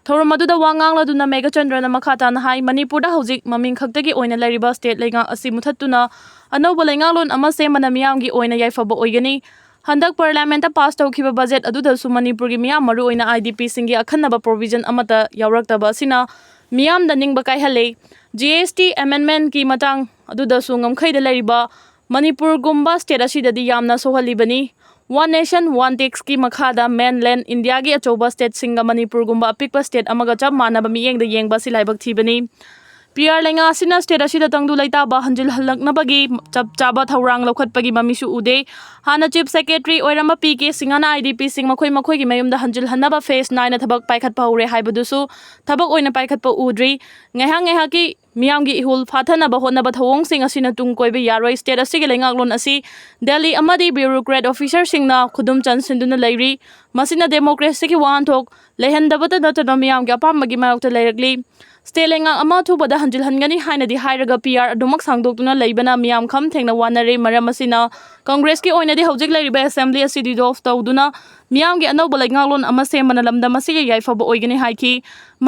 ꯊꯧꯔꯝ ꯑꯗꯨꯗ ꯋꯥ ꯉꯥꯡꯂꯗꯨꯅ ꯃꯦꯘꯆꯟꯗ꯭ꯔꯅ ꯃꯈꯥ ꯇꯥꯅ ꯍꯥꯏ, ꯃꯅꯤꯄꯨꯔꯗ ꯍꯧꯖꯤꯛ ꯃꯃꯤꯡ ꯈꯛꯇꯒꯤ ꯑꯣꯏꯅ ꯂꯩꯔꯤꯕ state ꯂꯩꯉꯥꯛ ꯑꯁꯤ ꯃꯨꯊꯠꯇꯨꯅ ꯑꯅꯧꯕ ꯂꯩꯉꯥꯛꯂꯣꯟ ꯑꯃ ꯁꯦꯝꯕꯅ ꯃꯤꯌꯥꯝꯒꯤ ꯑꯣꯏꯅ ꯌꯥꯏꯐꯕ ꯑꯣꯏꯒꯅꯤ꯫ ꯍꯟꯗꯛ Parliament ꯇ pass ꯇꯧꯈꯤꯕ budget ꯑꯗꯨꯗꯁꯨ ꯃꯅꯤꯄꯨꯔꯒꯤ ꯃꯤꯌꯥꯝ, ꯃꯔꯨꯑꯣꯏꯅ IDP ꯁꯤꯡꯒꯤ ꯑꯈꯟꯅꯕ provision ꯑꯃꯠꯇ ꯌꯥꯎꯔꯛꯇꯕ ꯑꯁꯤꯅ ꯃꯤꯌꯥꯝꯗ ꯅꯤꯡꯕ ꯀꯥꯏꯍꯜꯂꯦ꯫ GST amendment ꯀꯤ ꯃꯇꯥꯡ ꯑꯗꯨꯗꯁꯨ ꯉꯝꯈꯩꯗ ꯂꯩꯔꯤꯕ ꯃꯅꯤꯄꯨꯔꯒꯨꯝꯕ state ꯑꯁꯤꯗꯗꯤ ꯌꯥꯝꯅ ꯁꯣꯛꯍꯜꯂꯤꯕꯅꯤ꯫ One Nation One Tax ꯀꯤ ꯃꯈꯥꯗ mainland India ꯒꯤ ꯑꯆꯧꯕ state ꯁꯤꯡꯒ ꯃꯅꯤꯄꯨꯔꯒꯨꯝꯕ ꯑꯄꯤꯛꯄ state ꯑꯃꯒ ꯆꯞ ꯃꯥꯟꯅꯕ ꯃꯤꯠꯌꯦꯡꯗ ꯌꯦꯡꯕ ꯑꯁꯤ ꯂꯥꯏꯕꯛ ꯊꯤꯕꯅꯤ꯫ PR ꯂꯩꯉꯥꯛ ꯑꯁꯤꯅ state ꯑꯁꯤꯗ ꯇꯪꯗꯨ ꯂꯩꯇꯥꯕ ꯍꯟꯖꯤꯜꯍꯜꯂꯛꯅꯕꯒꯤ ꯆꯞ ꯆꯥꯕ ꯊꯧꯔꯥꯡ ꯂꯧꯈꯠꯄꯒꯤ ꯃꯃꯤꯁꯨ ꯎꯗꯦ꯫ ꯍꯥꯟꯅ Chief Secretary ꯑꯣꯏꯔꯝꯕ ꯄꯤ ꯀꯦ ꯁꯤꯡꯍꯅ IDP ꯁꯤꯡ ꯃꯈꯣꯏ ꯃꯈꯣꯏꯒꯤ ꯃꯌꯨꯝꯗ ꯍꯟꯖꯤꯜꯍꯟꯅꯕ phase ꯅꯥꯏꯅ ꯊꯕꯛ ꯄꯥꯏꯈꯠꯄ ꯍꯧꯔꯦ ꯍꯥꯏꯕꯗꯨꯁꯨ ꯊꯕꯛ ꯑꯣꯏꯅ ꯄꯥꯏꯈꯠꯄ ꯎꯗ꯭ꯔꯤ꯫ ꯉꯥꯏꯍꯥꯛ ꯉꯥꯏꯍꯥꯛꯀꯤ ꯃꯤꯌꯥꯝꯒꯤ ꯏꯍꯨꯜ ꯐꯥꯊꯅꯕ ꯍꯣꯠꯅꯕ ꯊꯧꯑꯣꯡꯁꯤꯡ ꯑꯁꯤꯅ ꯇꯨꯡ ꯀꯣꯏꯕ ꯌꯥꯔꯣꯏ꯫ State ꯑꯁꯤꯒꯤ ꯂꯩꯉꯥꯛꯂꯣꯟ ꯑꯁꯤ Delhi ꯑꯃꯗꯤ bureaucrat officer ꯁꯤꯡꯅ ꯈꯨꯗꯨꯝ ꯆꯟꯁꯤꯟꯗꯨꯅ ꯂꯩꯔꯤ꯫ ꯃꯁꯤꯅ democracy ꯒꯤ ꯋꯥꯍꯟꯊꯣꯛ ꯂꯩꯍꯟꯗꯕꯇ ꯅꯠꯇꯅ ꯃꯤꯌꯥꯝꯒꯤ ꯑꯄꯥꯝꯕꯒꯤ ꯃꯥꯌꯣꯛꯇ ꯂꯩꯔꯛꯂꯤ꯫ ꯁ꯭ꯇꯦꯠ ꯂꯩꯉꯥꯛ ꯑꯃ ꯑꯊꯨꯕꯗ ꯍꯟꯖꯤꯜꯍꯟꯒꯅꯤ ꯍꯥꯏꯅꯗꯤ ꯍꯥꯏꯔꯒ ꯄꯤ ꯑꯥꯔ ꯑꯗꯨꯃꯛ ꯁꯥꯡꯗꯣꯛꯇꯨꯅ ꯂꯩꯕꯅ ꯃꯤꯌꯥꯝ ꯈꯝ ꯊꯦꯡꯅ ꯋꯥꯅꯔꯦ꯫ ꯃꯔꯝ ꯑꯁꯤꯅ ꯀꯪꯒ꯭ꯔꯦꯁꯀꯤ ꯑꯣꯏꯅꯗꯤ ꯍꯧꯖꯤꯛ ꯂꯩꯔꯤꯕ ꯑꯦꯁꯦꯝꯕ꯭ꯂꯤ ꯑꯁꯤ ꯗꯤꯖꯣꯜꯚ ꯇꯧꯗꯨꯅ ꯃꯤꯌꯥꯝꯒꯤ ꯑꯅꯧꯕ ꯂꯩꯉꯥꯛꯂꯣꯟ ꯑꯃ ꯁꯦꯝꯕꯅ ꯂꯝꯗꯝ ꯑꯁꯤꯒꯤ ꯌꯥꯏꯐꯕ ꯑꯣꯏꯒꯅꯤ ꯍꯥꯏꯈꯤ꯫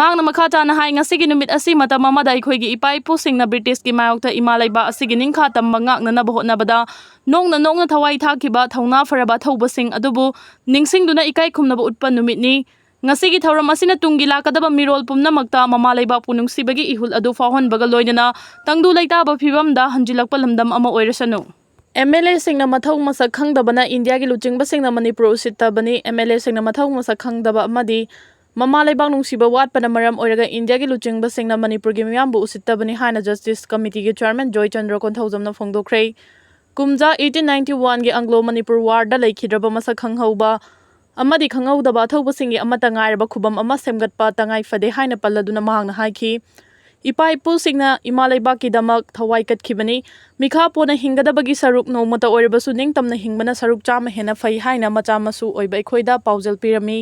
ꯃꯍꯥꯛꯅ ꯃꯈꯥ ꯇꯥꯅ ꯍꯥꯏ, ꯉꯁꯤꯒꯤ ꯅꯨꯃꯤꯠ ꯑꯁꯤ ꯃꯇꯝ ꯑꯃꯗ ꯑꯩꯈꯣꯏꯒꯤ ꯏꯄꯥ ꯏꯄꯨꯁꯤꯡꯅ ꯕ꯭ꯔꯤꯇꯤꯁꯀꯤ ꯃꯥꯌꯣꯛꯇ ꯏꯃꯥ ꯂꯩꯕꯥꯛ ꯑꯁꯤꯒꯤ ꯅꯤꯡꯈꯥ ꯇꯝꯕ ꯉꯥꯛꯅꯅꯕ ꯍꯣꯠꯅꯕꯗ ꯅꯣꯡꯅ ꯅꯣꯡꯅ ꯊꯋꯥꯏ ꯊꯥꯈꯤꯕ ꯊꯧꯅꯥ ꯐꯔꯕ ꯑꯊꯧꯕꯁꯤꯡ ꯑꯗꯨꯕꯨ ꯅꯤꯡꯁꯤꯡꯗꯨꯅ ꯏꯀꯥꯏ ꯈꯨꯝꯅꯕ ꯎꯠꯄ ꯅꯨꯃꯤꯠꯅꯤ꯫ ꯉꯁꯤꯒꯤ ꯊꯧꯔꯝ ꯑꯁꯤꯅ ꯇꯨꯡꯒꯤ ꯂꯥꯛꯀꯗꯕ ꯃꯤꯔꯣꯜ ꯄꯨꯝꯅꯃꯛꯇ ꯃꯃꯥ ꯂꯩꯕꯥꯛꯄꯨ ꯅꯨꯡꯁꯤꯕꯒꯤ ꯏꯍꯨꯜ ꯑꯗꯨ ꯐꯥꯎꯍꯟꯕꯒ ꯂꯣꯏꯅꯅ ꯇꯪꯗꯨ ꯂꯩꯇꯥꯕ ꯐꯤꯕꯝꯗ ꯍꯟꯖꯤꯜꯂꯛꯄ ꯂꯝꯗꯝ ꯑꯃ ꯑꯣꯏꯔꯁꯅꯨ꯫ ꯑꯦꯝ ꯑꯦꯜ ꯑꯦꯁꯤꯡꯅ ꯃꯊꯧ ꯃꯁꯛ ꯈꯪꯗꯕꯅ ꯏꯟꯗꯤꯌꯥꯒꯤ ꯂꯨꯆꯤꯡꯕꯁꯤꯡꯅ ꯃꯅꯤꯄꯨꯔ ꯎꯁꯤꯠꯇꯕꯅꯤ꯫ ꯑꯦꯝ ꯑꯦꯜ ꯑꯦꯁꯤꯡꯅ ꯃꯊꯧ ꯃꯁꯛ ꯈꯪꯗꯕ ꯑꯃꯗꯤ ꯃꯃꯥ ꯂꯩꯕꯥꯛ ꯅꯨꯡꯁꯤꯕ ꯋꯥꯠꯄꯅ ꯃꯔꯝ ꯑꯣꯏꯔꯒ ꯏꯟꯗꯤꯌꯥꯒꯤ ꯂꯨꯆꯤꯡꯕꯁꯤꯡꯅ ꯃꯅꯤꯄꯨꯔꯒꯤ ꯃꯤꯌꯥꯝꯕꯨ ꯎꯁꯤꯠꯇꯕꯅꯤ ꯍꯥꯏꯅ ꯖꯁꯇꯤꯁ ꯀꯃꯤꯇꯤꯒꯤ ꯆꯤꯌꯔꯃꯦꯟ ꯖꯣꯏ ꯆꯟꯗ꯭ꯔ ꯀꯣꯟꯊꯧꯖꯝꯅ ꯐꯣꯡꯗꯣꯛꯈ꯭ꯔꯦ꯫ ꯀꯨꯝꯖꯥ eighteen ninety one ꯒꯤ ꯑꯪꯒ꯭ꯂꯣ ꯃꯅꯤꯄꯨꯔ ꯋꯥꯔꯗ ꯂꯩꯈꯤꯗ꯭ꯔꯕ ꯃꯁꯛ ꯈꯪꯍꯧꯕ ꯑꯃꯗꯤ ꯈꯪꯍꯧꯗꯕ ꯑꯊꯧꯕꯁꯤꯡꯒꯤ ꯑꯃꯠꯇ ꯉꯥꯏꯔꯕ ꯈꯨꯕꯝ ꯑꯃ ꯁꯦꯝꯒꯠꯄ ꯇꯉꯥꯏ ꯐꯗꯦ ꯍꯥꯏꯅ ꯄꯜꯂꯗꯨꯅ ꯃꯍꯥꯛꯅ ꯍꯥꯏꯈꯤ, ꯏꯄꯥ ꯏꯄꯨꯁꯤꯡꯅ ꯏꯃꯥ ꯂꯩꯕꯥꯛꯀꯤꯗꯃꯛ ꯊꯋꯥꯏ ꯀꯠꯈꯤꯕꯅꯤ꯫ ꯃꯤꯈꯥ ꯄꯣꯟꯅ ꯍꯤꯡꯒꯗꯕꯒꯤ ꯁꯔꯨꯛ ꯅꯣꯡꯃꯇ ꯑꯣꯏꯔꯕꯁꯨ ꯅꯤꯡꯇꯝꯅ ꯍꯤꯡꯕꯅ ꯁꯔꯨꯛ ꯆꯥꯝꯃ ꯍꯦꯟꯅ ꯐꯩ ꯍꯥꯏꯅ ꯃꯆꯥ ꯃꯁꯨ ꯑꯣꯏꯕ ꯑꯩꯈꯣꯏꯗ ꯄꯥꯎꯖꯦꯜ ꯄꯤꯔꯝꯃꯤ꯫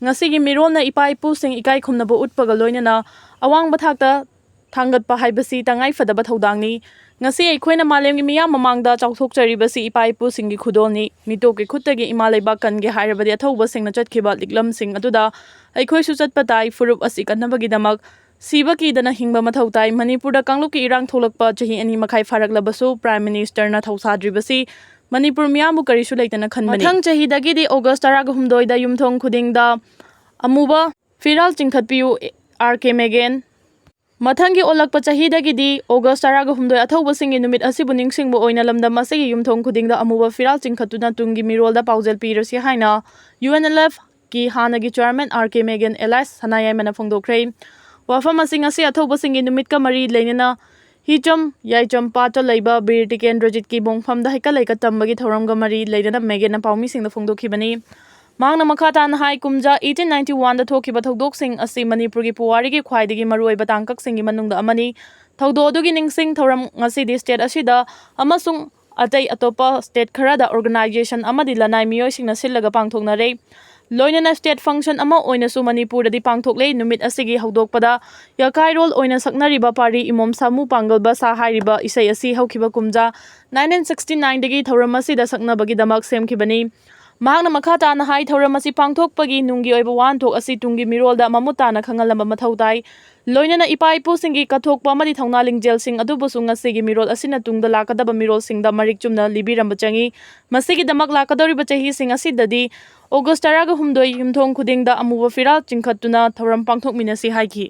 ꯉꯁꯤꯒꯤ ꯃꯤꯔꯣꯜꯅ ꯏꯄꯥ ꯏꯄꯨꯁꯤꯡ ꯏꯀꯥꯏ ꯈꯨꯝꯅꯕ ꯎꯠꯄꯒ ꯂꯣꯏꯅꯅ ꯑꯋꯥꯡꯕ ꯊꯥꯛꯇ ꯊꯥꯡꯒꯠꯄ ꯍꯥꯏꯕꯁꯤ ꯇꯉꯥꯏ ꯐꯗꯕ ꯊꯧꯗꯥꯡꯅꯤ꯫ ꯉꯁꯤ ꯑꯩꯈꯣꯏꯅ ꯃꯥꯂꯦꯝꯒꯤ ꯃꯤꯌꯥꯝ ꯃꯃꯥꯡꯗ ꯆꯥꯎꯊꯣꯛꯆꯔꯤꯕꯁꯤ ꯏꯄꯥ ꯏꯄꯨꯁꯤꯡꯒꯤ ꯈꯨꯗꯣꯜꯅꯤ꯫ ꯃꯤꯇꯣꯞꯀꯤ ꯈꯨꯠꯇꯒꯤ ꯏꯃꯥ ꯂꯩꯕꯥꯛ ꯀꯟꯒꯦ ꯍꯥꯏꯔꯕꯗꯤ ꯑꯊꯧꯕꯁꯤꯡꯅ ꯆꯠꯈꯤꯕ ꯂꯤꯛꯂꯝꯁꯤꯡ ꯑꯗꯨꯗ ꯑꯩꯈꯣꯏꯁꯨ ꯆꯠꯄ ꯇꯥꯏ꯫ ꯐꯨꯔꯨꯞ ꯑꯁꯤ ꯀꯟꯅꯕꯒꯤꯗꯃꯛ ꯁꯤꯕ ꯀꯤꯗꯅ ꯍꯤꯡꯕ ꯃꯊꯧ ꯇꯥꯏ꯫ ꯃꯅꯤꯄꯨꯔꯗ ꯀꯥꯡꯂꯨꯞꯀꯤ ꯏꯔꯥꯡ ꯊꯣꯛꯂꯛꯄ ꯆꯍꯤ ꯑꯅꯤ ꯃꯈꯥꯏ ꯐꯥꯔꯛꯂꯕꯁꯨ ꯄ꯭ꯔꯥꯏꯝ ꯃꯤꯅꯤꯁꯇꯔꯅ ꯊꯧꯁꯥꯗ꯭ꯔꯤꯕꯁꯤ ꯃꯅꯤꯄꯨꯔ ꯃꯤꯌꯥꯝꯕꯨ ꯀꯔꯤꯁꯨ ꯂꯩꯇꯅ ꯈꯟꯕꯅꯤ꯫ ꯃꯊꯪ ꯆꯍꯤꯗꯒꯤꯗꯤ ꯑꯣꯒꯁ ꯇꯔꯥꯒ ꯍꯨꯝꯗꯣꯏꯗ ꯌꯨꯝꯊꯣꯡ ꯈꯨꯗꯤꯡꯗ ꯑꯃꯨꯕ ꯐꯤꯔꯥꯜ ꯆꯤꯡꯈꯠꯄꯤꯌꯨ, ꯑꯥꯔ ꯀꯦ ꯃꯦꯒꯦꯟ꯫ ꯃꯊꯪꯒꯤ ꯑꯣꯜꯂꯛꯄ ꯆꯍꯤꯗꯒꯤꯗꯤ ꯑꯣꯒꯁ ꯇꯔꯥꯒ ꯍꯨꯝꯗꯣꯏ ꯑꯊꯧꯕꯁꯤꯡꯒꯤ ꯅꯨꯃꯤꯠ ꯑꯁꯤꯕꯨ ꯅꯤꯡꯁꯤꯡꯕ ꯑꯣꯏꯅ ꯂꯝꯗꯝ ꯑꯁꯤꯒꯤ ꯌꯨꯝꯊꯣꯡ ꯈꯨꯗꯤꯡꯗ ꯑꯃꯨꯕ ꯐꯤꯔꯥꯜ ꯆꯤꯡꯈꯠꯇꯨꯅ ꯇꯨꯡꯒꯤ ꯃꯤꯔꯣꯜꯗ ꯄꯥꯎꯖꯦꯜ ꯄꯤꯔꯁꯤ ꯍꯥꯏꯅ ꯌꯨ ꯑꯦꯟ ꯑꯦꯜ ꯑꯦꯐꯀꯤ ꯍꯥꯟꯅꯒꯤ ꯆꯤꯌꯔꯃꯦꯟ ꯑꯥꯔ ꯀꯦ ꯃꯦꯒꯦꯟ ꯑꯦꯂꯥꯏꯁ ꯁꯅꯥꯌꯥꯏꯃꯅ ꯐꯣꯡꯗꯣꯛꯈ꯭ꯔꯦ꯫ ꯋꯥꯐꯝ ꯑꯁꯤ ꯉꯁꯤ ꯑꯊꯧꯕꯁꯤꯡꯒꯤ ꯅꯨꯃꯤꯠꯀ ꯃꯔꯤ ꯂꯩꯅꯅ ꯍꯤꯆꯝ ꯌꯥꯏꯆꯝ ꯄꯥꯠꯇ ꯂꯩꯕ ꯕꯤꯔ ꯇꯤꯀꯦꯟꯗ꯭ꯔꯖꯤꯠꯀꯤ ꯃꯣꯡꯐꯝꯗ ꯍꯩꯀꯠ ꯂꯩꯀꯠ ꯇꯝꯕꯒꯤ ꯊꯧꯔꯝꯒ ꯃꯔꯤ ꯂꯩꯅꯅ ꯃꯦꯒꯦꯟꯅ ꯄꯥꯎꯃꯤꯁꯤꯡꯗ ꯐꯣꯡꯗꯣꯛꯈꯤꯕꯅꯤ꯫ ꯃꯍꯥꯛꯅ ꯃꯈꯥ ꯇꯥꯅ ꯍꯥꯏ, ꯀꯨꯝꯖꯥ eighteen ninety one ꯗ ꯊꯣꯛꯈꯤꯕ ꯊꯧꯗꯣꯛꯁꯤꯡ ꯑꯁꯤ ꯃꯅꯤꯄꯨꯔꯒꯤ ꯄꯨꯋꯥꯔꯤꯒꯤ ꯈ꯭ꯋꯥꯏꯗꯒꯤ ꯃꯔꯨꯑꯣꯏꯕ ꯇꯥꯡꯀꯛꯁꯤꯡꯒꯤ ꯃꯅꯨꯡꯗ ꯑꯃꯅꯤ꯫ ꯊꯧꯗꯣꯛ ꯑꯗꯨꯒꯤ ꯅꯤꯡꯁꯤꯡ ꯊꯧꯔꯝ ꯉꯁꯤꯗꯤ ꯁ꯭ꯇꯦꯠ ꯑꯁꯤꯗ ꯑꯃꯁꯨꯡ ꯑꯇꯩ ꯑꯇꯣꯞꯄ ꯁ꯭ꯇꯦꯠ ꯈꯔꯗ ꯑꯣꯔꯒꯅꯥꯏꯖꯦꯁꯟ ꯑꯃꯗꯤ ꯂꯅꯥꯏ ꯃꯤꯑꯣꯏꯁꯤꯡꯅ ꯁꯤꯜꯂꯒ ꯄꯥꯡꯊꯣꯛꯅꯔꯦ꯫ ꯂꯣꯏꯅꯅ state function ꯑꯃ ꯑꯣꯏꯅꯁꯨ ꯃꯅꯤꯄꯨꯔꯗꯗꯤ ꯄꯥꯡꯊꯣꯛꯂꯦ꯫ ꯅꯨꯃꯤꯠ ꯑꯁꯤꯒꯤ ꯍꯧꯗꯣꯛꯄꯗ ꯌꯥꯀꯥꯏꯔꯣꯜ ꯑꯣꯏꯅ ꯁꯛꯅꯔꯤꯕ ꯄꯥꯔꯤ ꯏꯃꯣꯝ ꯁꯥꯃꯨ ꯄꯥꯡꯒꯜ ꯕꯁꯥ ꯍꯥꯏꯔꯤꯕ ꯏꯁꯩ ꯑꯁꯤ ꯍꯧꯈꯤꯕ ꯀꯨꯝꯖꯥ nineteen sixty nineꯗꯒꯤ ꯊꯧꯔꯝ ꯑꯁꯤꯗ ꯁꯛꯅꯕꯒꯤꯗꯃꯛ ꯁꯦꯝꯈꯤꯕꯅꯤ꯫ ꯃꯍꯥꯛꯅ ꯃꯈꯥ ꯇꯥꯅ ꯍꯥꯏ, ꯊꯧꯔꯝ ꯑꯁꯤ ꯄꯥꯡꯊꯣꯛꯄꯒꯤ ꯅꯨꯡꯒꯤ ꯑꯣꯏꯕ ꯋꯥꯍꯟꯊꯣꯛ ꯑꯁꯤ ꯇꯨꯡꯒꯤ ꯃꯤꯔꯣꯜꯗ ꯃꯃꯨꯠ ꯇꯥꯅ ꯈꯪꯍꯜꯂꯝꯕ ꯃꯊꯧ ꯇꯥꯏ꯫ ꯂꯣꯏꯅꯅ ꯏꯄꯥ ꯏꯄꯨꯁꯤꯡꯒꯤ ꯀꯠꯊꯣꯛꯄ ꯑꯃꯗꯤ ꯊꯧꯅꯥ ꯂꯤꯡꯖꯦꯜꯁꯤꯡ ꯑꯗꯨꯕꯨꯁꯨ ꯉꯁꯤꯒꯤ ꯃꯤꯔꯣꯜ ꯑꯁꯤꯅ ꯇꯨꯡꯗ ꯂꯥꯛꯀꯗꯕ ꯃꯤꯔꯣꯜꯁꯤꯡꯗ ꯃꯔꯤꯛ ꯆꯨꯝꯅ ꯂꯤꯕꯤꯔꯝꯕ ꯆꯪꯏ꯫ ꯃꯁꯤꯒꯤꯗꯃꯛ ꯂꯥꯛꯀꯗꯧꯔꯤꯕ ꯆꯍꯤꯁꯤꯡ ꯑꯁꯤꯗꯗꯤ August ꯇꯔꯥꯒ ꯍꯨꯝꯗꯣꯏ ꯌꯨꯝꯊꯣꯡ ꯈꯨꯗꯤꯡꯗ ꯑꯃꯨꯕ ꯐꯤꯔꯥꯜ ꯆꯤꯡꯈꯠꯇꯨꯅ ꯊꯧꯔꯝ ꯄꯥꯡꯊꯣꯛꯃꯤꯟꯅꯁꯤ ꯍꯥꯏꯈꯤ꯫